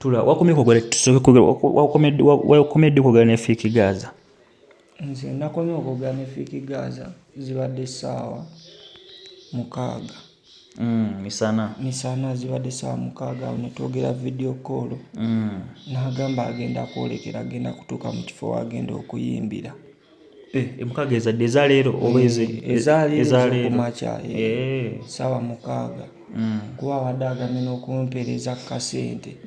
Tula wakomye kwogera, tusooke kwogera, wakomye ddi okwogera ne Fik Gaza? Nze nakomye okwogera ne Fik Gaza zibadde ssaawa 6. Misana. Misana, zibadde ssaawa 6 awo ne twogera video call. N'agamba agenda kwolekera, agenda kutuuka mu kifo wagenda okuyimbira. Eh, 6 ezadde ezaleero oba ezaleero? Ezaleero. Ez'okumakya. Ssaawa 6. Kuba abadde agambye n'okumpeereza ku kasente,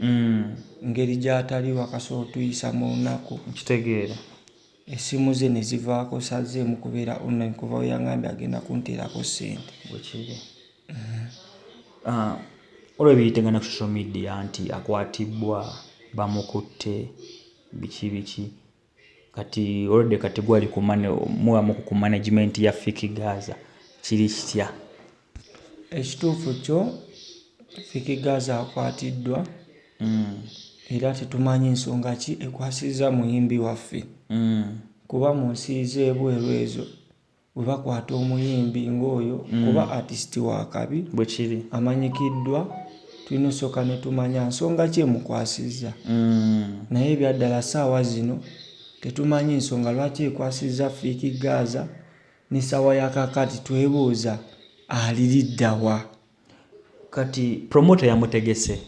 ngeri gy'atali wakasobola otuyisa mu lunaku. Nkitegeera. Essimu ze ne zivaako, sazzeemu kubeera online kuva we yangambye agenda kunteerako ssente. Bwekiri. Ah, olwo ebiyitengana ku social media nti akwatibwa, bamukutte, biki biki, kati olwedde kati gwali muwamu ku management ya Fik Gaza, kiri kitya? Ekituufu kyo Fik Gaza akwatiddwa, era tetumanyi nsonga ki ekwasizza muyimbi waffe, kuba mu nsi z'ebweru ezo bwe bakwata omuyimbi ng'oyo, kuba artist wa kabi, Bwekiri. amanyikiddwa, tulina osooka ne tumanya nsonga ki emukwasizza. Naye ebyaddala ssaawa zino tetumanyi nsonga lwaki ekwasizza Fik Gaza. N'essaawa ya kaakati twebuuza aliriddawa. Kati promoter yamutegese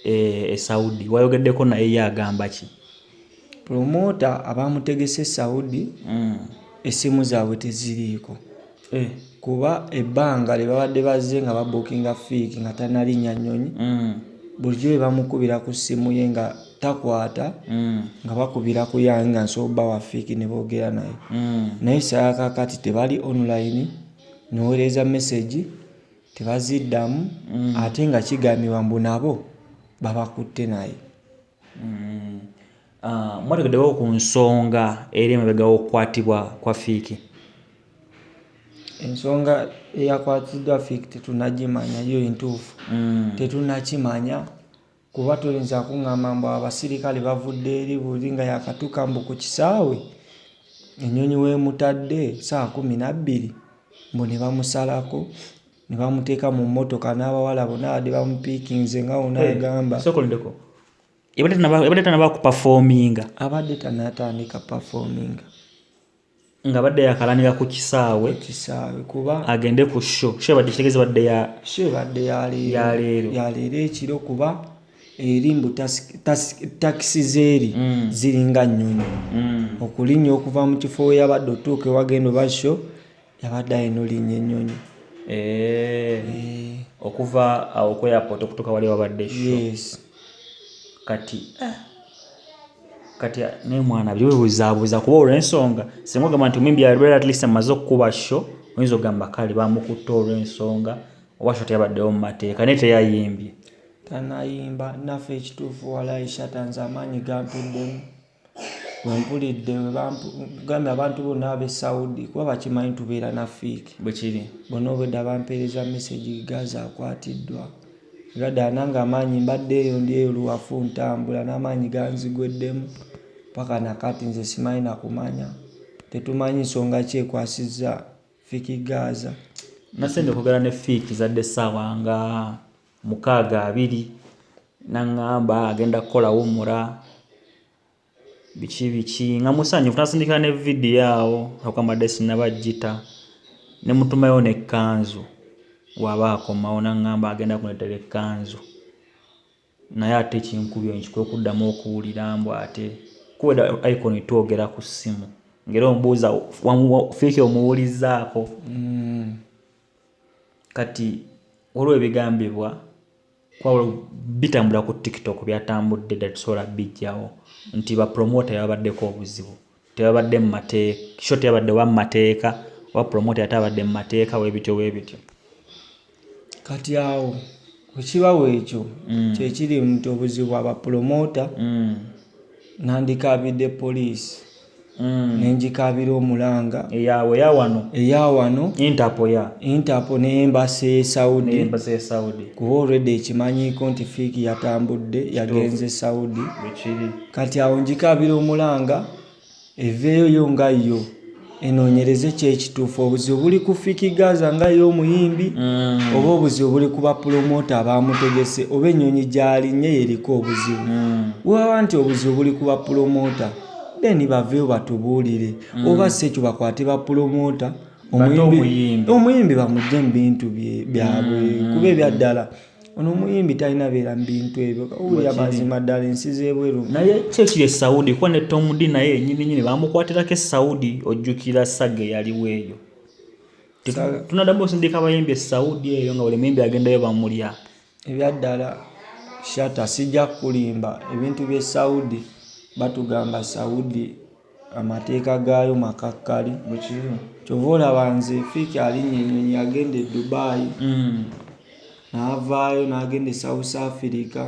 e Saudi, wayogeddeko naye, ye agamba ki? Promoter abamutegese Saudi, essimu zaabwe teziriiko, kuba ebbanga lye babadde bazze nga babuukinga Fik nga tannalinnya nnyonyi, bulijjo bwe bamukubira ku ssimu ye nga takwata, nga bakubira ku yange nga nsobola obbawa Fik ne boogera naye. Naye essaawa ya kaakati tebali online, noweereza message tebaziddamu, ate nga kigambibwa mbu nabo babakutte naye. Ah, mwategeddeko ku nsonga eri emabega w'okukwatibwa kwa Fik? Ensonga eyakwatiddwa Fik tetunnagimanya yo entuufu. Tetunnakimanya, kuba toyinza kuŋŋamba mbu abasirikale bavudde eri buli nga yakatuuka mbu ku kisaawe, ennyonyi weemutadde saa 12, mbu ne bamusalako ne bamuteeka mu mmotoka n'abawala bonna abadde bamupiikinze nga wonna agamba. Sooka olindeko, yabadde tanaba kuperforminga? Abadde tannatandika performinga. Nga badde yakalaanira ku kisaawe. Kisaawe, kuba agende ku show. Show badde, kitegeeza badde ya Show ebadde yaleero. Yaleero. Yaleero ekiro, kuba eri mbu takisi zeeri ziringa nnyonyi. Okulinnya okuva mu kifo we yabadde otuuka ewagenda oba show, yabadde alina olinnya ennyonyi. Eh, okuva awo ku airport okutuuka wali wabadde show. Yes. Kati naye mwana bibuzaabuza, kuba olw'ensonga singa ogamba nti omuyimbi abeera at least amaze okukuba show, oyinza okugamba kale bamukutte olw'ensonga oba show teyabaddewo mu mateeka, naye teyayimbye. Tanayimba. Naffe ekituufu, walayi Shata, nze amaanyi gampeddemu wempulidde webagambye abantu bonna ab'e Saudi, kuba bakimanyi tubeera na Fik. Bwe kiri. Bonna obwedda bampeereza message, Gaza akwatiddwa. Ebyaddala nange amaanyi mbadde eyo, ndi eyo Luwafu ntambula n'amaanyi ganzigweddemu, paka nakati nze simanyi nakumanya, tetumanyi nsonga ki ekwasizza Fik Gaza. Nasembye okwogera ne Fik zadde essaawa nga 6:20, naŋŋamba agenda kukola wumura, biki biki, nga musanyufu, nasindika ne vidiyo awo okambadde sinnabagita, ne mutumayo n'ekkanzu waba akomawo, naŋŋamba agenda kundeetera ekkanzu. Naye ate kinkubye nkikwe okuddamu okuwulira mbu ate kuweda icon twogera ku ssimu ng'era omubuuza Fik omuwulizzaako. Kati waliwo ebigambibwa kuba bitambula ku TikTok, byatambudde dda, tusobola bijjawo nti bapromoter yababaddeko obuzibu, tebabadde mu mateeka, show teyabadde oba mu mateeka, oba promoter ate abadde mu mateeka, weebityo weebityo. Kati awo wekibawo ekyo, kyekiri nti obuzibu abapromota, nandikabidde poliisi, nenjikabira omulanga. Eyawe eyawano. Eyawano. Interpol ya Interpol ne embassy e Saudi. Embassy e Saudi. Kuba olwedde ekimanyiiko nti Fik yatambudde, yagenze Saudi. Bwekiri. Kati awo njikabira omulanga eveeyo yo nga yo. Enoonyereze kyekituufu, obuzibu buli ku Fik Gaza nga ye omuyimbi, oba obuzibu buli ku bapulomota abamutegese, oba ennyonyi gy'alinnye yeriko obuzibu. Waba nti obuzibu buli ku bapulomota, then baveeyo batubuulire, oba si ekyo bakwate bapulomota, omuyimbi, omuyimbi bamugye mu bintu byabwe, kuba ebyaddala ono omuyimbi talina beera mu bintu ebyo. Kawulira mazima ddala ensi z'ebweru. Naye ki ekiri e Saudi? Kuba ne Tom D naye nyini nyini bamukwatirako e Saudi, ojjukira saga eyaliwo eyo. Tunaddamu osindika abayimbi e Saudi eyo nga buli muyimbi agendayo bamulya. Ebyaddala Shata, sijja kukulimba, ebintu by'e Saudi batugamba Saudi amateeka gaayo makakkali. Kyova olaba nze Fik alinnya ennyonyi agenda e Dubai, n'avaayo n'agenda e South Africa,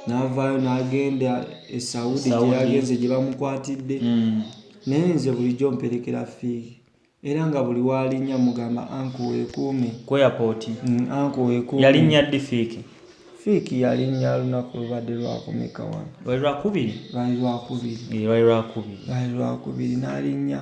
n'avaayo n'agenda e Saudi gye yagenze gye bamukwatidde. Naye nze bulijjo mperekera Fik, era nga buli waalinnya mugamba, "Uncle, weekuume." Ku airport. "Uncle, weekuume." Yalinnya ddi Fik? Fik yalinnya lunaku lubadde lwakumeka wano? Lwali lwakubiri. Lwali lwakubiri. Lwali lwakubiri. Lwali lwakubiri n'alinnya,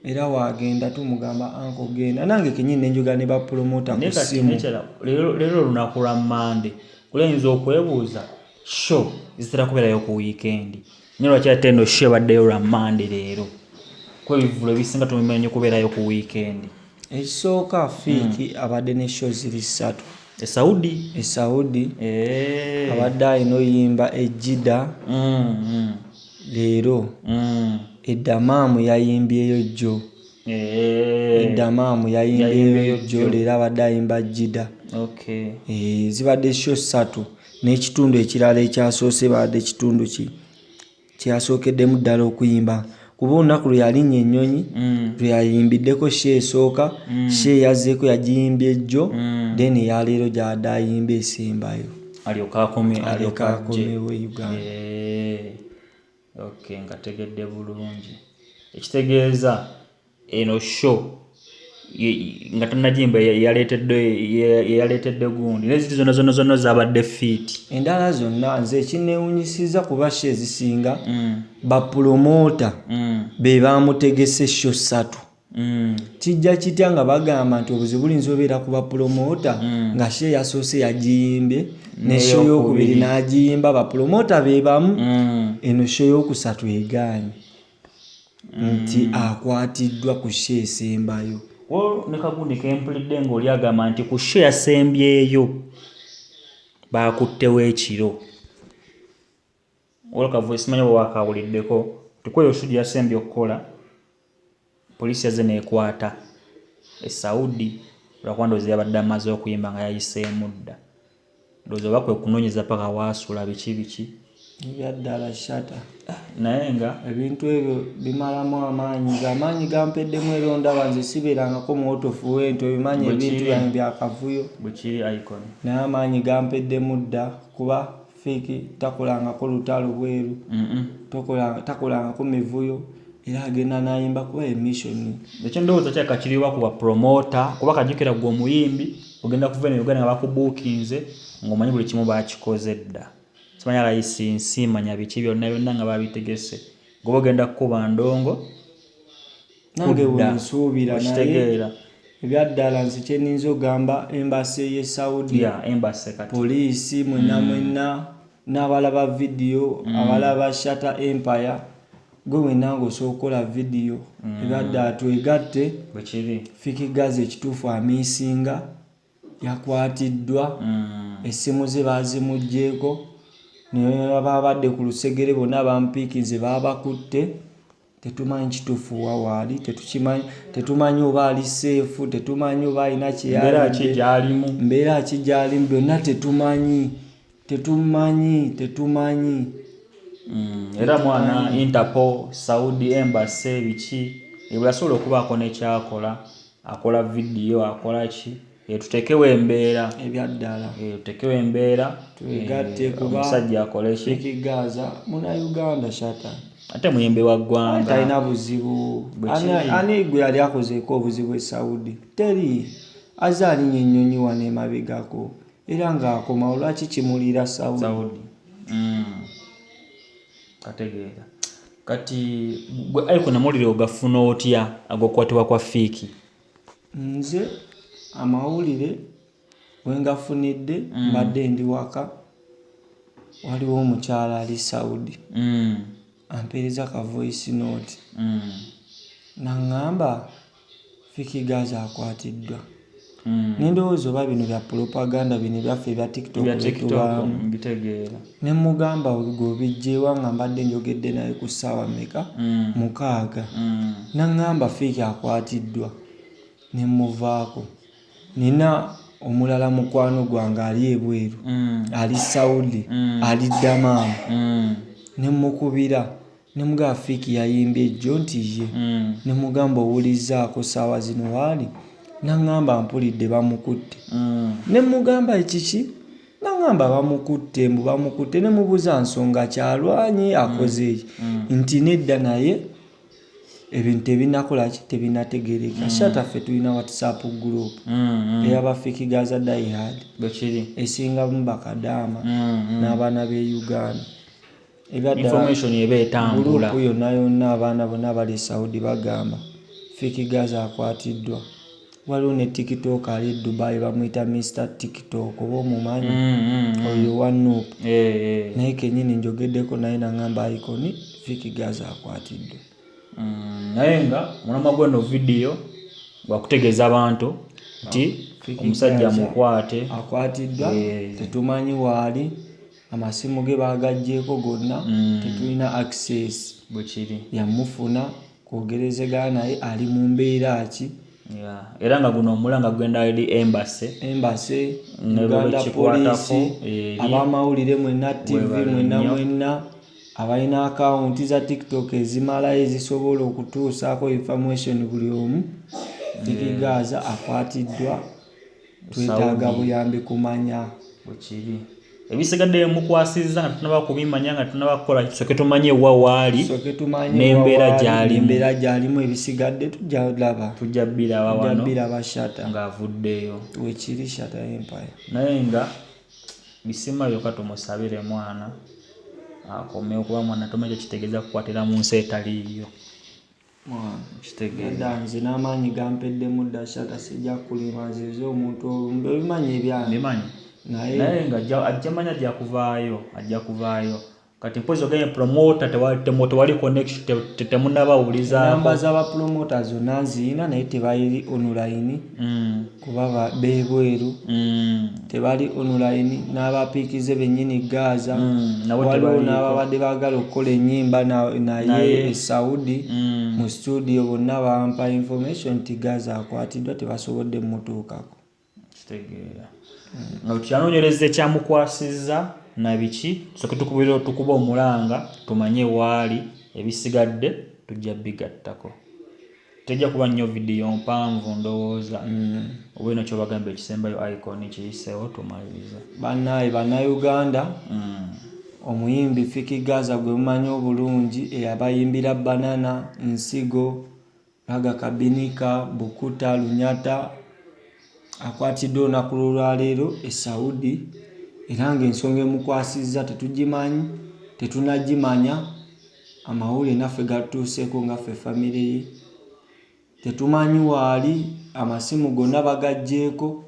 era waagenda tumugamba, "Uncle, genda." Nange kenyini nenjogera ne bapulomota ku ssimu. Leero olunaku lwa Mande, kulayinza okwebuuza, show zitera kubeerayo ku wiikendi, naye lwaki ate eno show ebaddeyo lwa Mande leero? Kuba ebivvulo ebisinga tubimanyi kubeerayo ku wiikendi. Ekisooka, Fik abadde ne show ziri ssatu. E Saudi. E Saudi abadde alina oyimba e Jida leero, Eddamaamu yayimbyeyo jjo. Eddamaamu yayimbyeyo jjo, leero abadde ayimba Jida. Zibadde show ssatu, n'ekitundu ekirala ekyasoose badde kitundu ki kyeyasookeddemu ddala okuyimba, kuba olunaku lwe yalinnya ennyonyi lwe yayimbiddeko show esooka, show eyazzeeko yagiyimbye jjo, then eyaleero gy'adde ayimba esembayo. Alyoke akome. Alyoke alyoke ajje. Akomewo e Uganda. Ok, nkategedde bulungi. Ekitegeeza eno show nga tannagimba yaleetedde gundi neziri zonna zonna zonna zabadde feat. Endala zonna nze ekinneewunyisiza, kuba show ezisinga bapulomota be bamutegese show ssatu, kijja kitya nga bagamba nti obuzibu bulinza obeera ku bapulomota, nga show eyasoose yagiyimbye ne show eyokubiri n'agiyimba, bapulomota be bamu, eno show eyokusatu egaanye nti akwatiddwa ku show esembayo? Wo ne kagundi kempulidde ng'oli agamba nti ku show yasembyeyo bakuttewo ekiro. Olakavu simanyi oba wakawuliddeko nti kweyo show gye yasembye okukola, poliisi yazze n'ekwata e Saudi, lwakuba ndowooza yabadde amaze okuyimba nga yayiseemu dda, ndowooza oba kwe kunoonyeza paka waasula biki biki. Ebyaddala Shata, naye nga ebintu ebyo bimalamu amaanyi. Nze amaanyi gampeddemu, era ondaba nze sibeerangako muwotofu wento, ebimanyi ebintu byange byakavuyo. Bwekiri, Icon. Naye amaanyi gampeddemu dda, kuba Fik takolangako lutalo bweru, takolangako mivuyo, era agenda n'ayimba kuba emission. Ekyo ndowooza kyaka kiriwa ku bapromota, kuba kajjukira gwe omuyimbi ogenda kuva eno Uganda nga bakubuukinze, ng'omanyi buli kimu bakikoze dda, simanya layisinsi, manya biki byonna byonna nga babitegese, goba ogenda kukuba ndongo. Nange Kudda. bwensuubira, naye Okitegeera. Ebyaddala nze kyeninza ogamba embassy ye Saudi, ya embassy kati, poliisi, mwenna mwenna n'abalaba vidiyo, abalaba Shata Empire, gwe wenna ng'osobola okukola vidiyo, ebyaddala twegatte. Bwekiri. Fik Gaza ekituufu amiisinga, yakwatiddwa, essimu ze bazimuggyeeko, naye babadde ku lusegere bonna bampiikinze babakutte. Tetumanyi kituufu wa waali, tetukimanyi, tetumanyi oba ali safe, tetumanyi oba alina Mbeera ki kyeyalidde, gyalimu. Mbeera ki gyalimu, byonna tetumanyi, tetumanyi, tetumanyi. Era mwana Interpol, Saudi embassy, biki ebula asobola okubaako nekyakola, akola vidiyo, akola ki, tutekewo embeera. Ebyaddala. Tutekewo embeera. Twegatte kuba omusajja akole ki. Fik Gaza Munnayuganda, Shata. Ate muyimbi wa ggwanga. Talina buzibu. Bwe kiri. Ani gwe yali akozeeko obuzibu e Saudi? Teri. Aze alinnya ennyonyi wano emabegako era ng'akomawo, lwaki kimulira Saudi? Saudi. Kategeera. Kati gwe Icon, amawulire ogafuna otya ag'okukwatibwa kwa Fik? Nze amawulire wengafunidde, mbadde ndi waka, waliwo omukyala ali Saudi ampeereza ka voice note naŋŋamba Fik Gaza akwatiddwa. Nendowooza oba bino bya propaganda, bino ebyaffe ebya TikTok Bya TikTok. Byetubaamu. Mbitegeera. Ne mugamba, gwe nga mbadde njogedde naye ku ssaawa mmeka? 6. Naŋŋamba Fik akwatiddwa, ne muvaako. Nina omulala mukwano gwange ali ebweru, ali Saudi, ali Dammam. Ne mukubira ne mugamba, Fik yayimbye ejjo? Nti ye. Ne mugamba, owulizzaako ssaawa zino waali? Naŋŋamba, mpulidde bamukutte. Ne mugamba, ekiki? Naŋŋamba bamukutte, mbu bamukutte. Ne mubuuza, nsonga kyalwanye akoze eki? Nti nedda, naye ebintu tebinakola ki, tebinategereka. Shata, ffe tulina WhatsApp group eyaba Fik Gaza diehard. Bwekiri. Esingamu bakadaama n'abaana b'e Uganda. Information eba etambula. Group yonna yonna, abaana bonna bali Saudi bagamba Fik Gaza akwatiddwa. Waliwo ne TikTok ali e Dubai, bamuyita Mr TikTok, oba omumanyi? Oyo wa Nup. Eh, eh. Naye kenyini njogeddeko naye, naŋŋamba, Icon, Fik Gaza akwatiddwa. Naye nga mulamwa gweno vidiyo gwakutegeeza abantu nti Fik omusajja Gaza mukwate. akwatiddwa. Tetumanyi waali, amasimu ge bagaggyeko gonna. Tetulina access Bwekiri. yamufuna kwogerezegana naye ali mu mbeera ki. Yeah. Era nga guno omulanga gugenda eri embassy. Embassy, Ne Uganda bwekikwatako police, eri. abamawulire mwenna, TV Webale mwenna, nnyo. mwenna abalina akawunti za TikTok ezimalayo ezisobola okutuusaako information buli omu, Fik Gaza akwatiddwa, twetaaga Saudi. buyambi kumanya. Bwekiri. Ebisigadde mukwasizza nga tetunaba kubimanya, nga tetunaba kukola, tusooke tumanye wa waali Soke tumanye n'embeera wa waali, gy'alimu. n'embeera gy'alimu, ebisigadde tujja laba. Tujja biraba Tujja wano biraba, Shata. ng'avuddeyo. Wekiri, Shata Empire. Naye nga bisima byokka, tumusabire mwana akomewo, kuba mwana tomanyi kyekitegeeza kukwatira mu nsi etaliiyo. Mwana. Kitegeera. Nedda, nze n'amaanyi gampeddemu dda, Shata, sijja kulima. Nze nze omuntu obimanyi ebyange. Bimanyi. Naye Naye nga ajja manya, ajja kuvaayo, ajja kuvaayo. Kati mpozi oganye promoter, tewali connection, temunnabawulizaako. Namba z'abapromota zonna nziyina, naye tebayiri online kuba bebweru. Tebali online, n'abapiikize bennyini Gaza. Nabo Waliwo tebaliiko. n'ababadde baagala okukola ennyimba naye Naye. e Saudi mu studio, bonna bampa information nti Gaza akwatiddwa, tebasobodde mutuukako. Kitegeera nga tukyanoonyereza ekyamukwasizza nabiki, tusooke tukubire, tukuba omulanga tumanye waali, ebisigadde tujja bigattako. Tejja kuba nnyo vidiyo mpanvu, ndowooza. Oba eno kyobagamba ekisembayo, Icon, kiyiseewo tumalirize. Bannaaye Bannayuganda, omuyimbi Fik Gaza gwe mumanyi obulungi, eyabayimbira Banana, Nsigo, Raga Kabinika, Bukuta, Lunyata, akwatiddwa olunaku lwolwaleero e Saudi, era ng'ensonga emukwasizza tetugimanyi, tetunagimanya. Amawulire naffe gatutuuseeko nga ffe famire ye, tetumanyi waali, amasimu gonna bagaggyeko.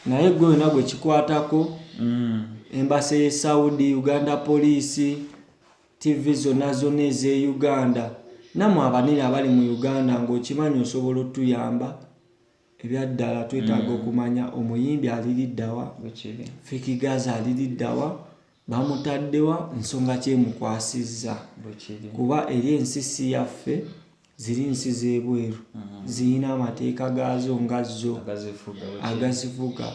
Naye gwe wena gwe kikwatako, embassy ye Saudi, Uganda police, TV zonna zonna ez'e Uganda, nammwe abanene abali mu Uganda ng'okimanyi osobola otuyamba, ebyaddala twetaaga okumanya omuyimbi aliriddawa. Bwekiri. Fik Gaza aliriddawa, bamutaddewa, nsonga kyemukwasizza? Bwekiri. Kuba eri ensi si yaffe, ziri nsi z'ebweru, ziyina amateeka gaazo nga zo Agazifuga, bwekiri. Agazifuga.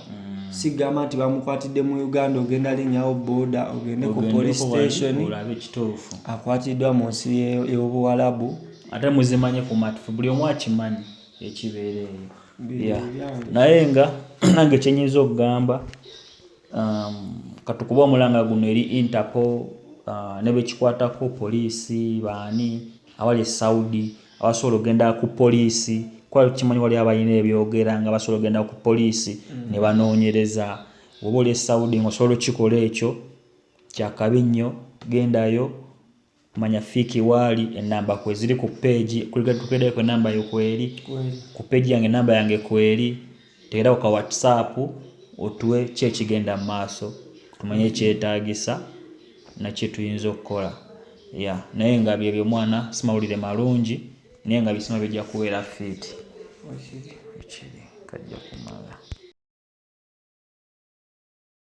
Sigamba nti bamukwatidde mu Uganda, ogenda linnyawo booda ogende ku Ogendeko police wali, station. Olabe ekituufu. Akwatiddwa mu nsi y'Obuwalabu. Ate muzimanye ku matufu, buli omu akimanyi ekibeera eyo. Biri ebyange. Naye nga nange kyenyinza okugamba, katukuba omulanga guno eri Interpol, ne bekikwatako, poliisi, baani awali e Saudi abasobola okugenda ku poliisi, kuba kimanyi wali abalina ebyogera nga basobola okugenda ku poliisi ne banoonyereza. Oba oli e Saudi ng'osobola okukikola, ekyo kyakabi nnyo, gendayo. Manya Fik waali, enamba kweziri ku page, kuligatukideko enamba yo kweri, ku page yange enamba yange kweri, tegerako ka WhatsApp otuwe ki ekigenda mu maaso, tumanye ekyetaagisa nakye tuyinza okukola. Ya, naye nga byebyo mwana, si mawulire malungi, naye nga bisima bijja kubeera fit. Kiri kajja kumala.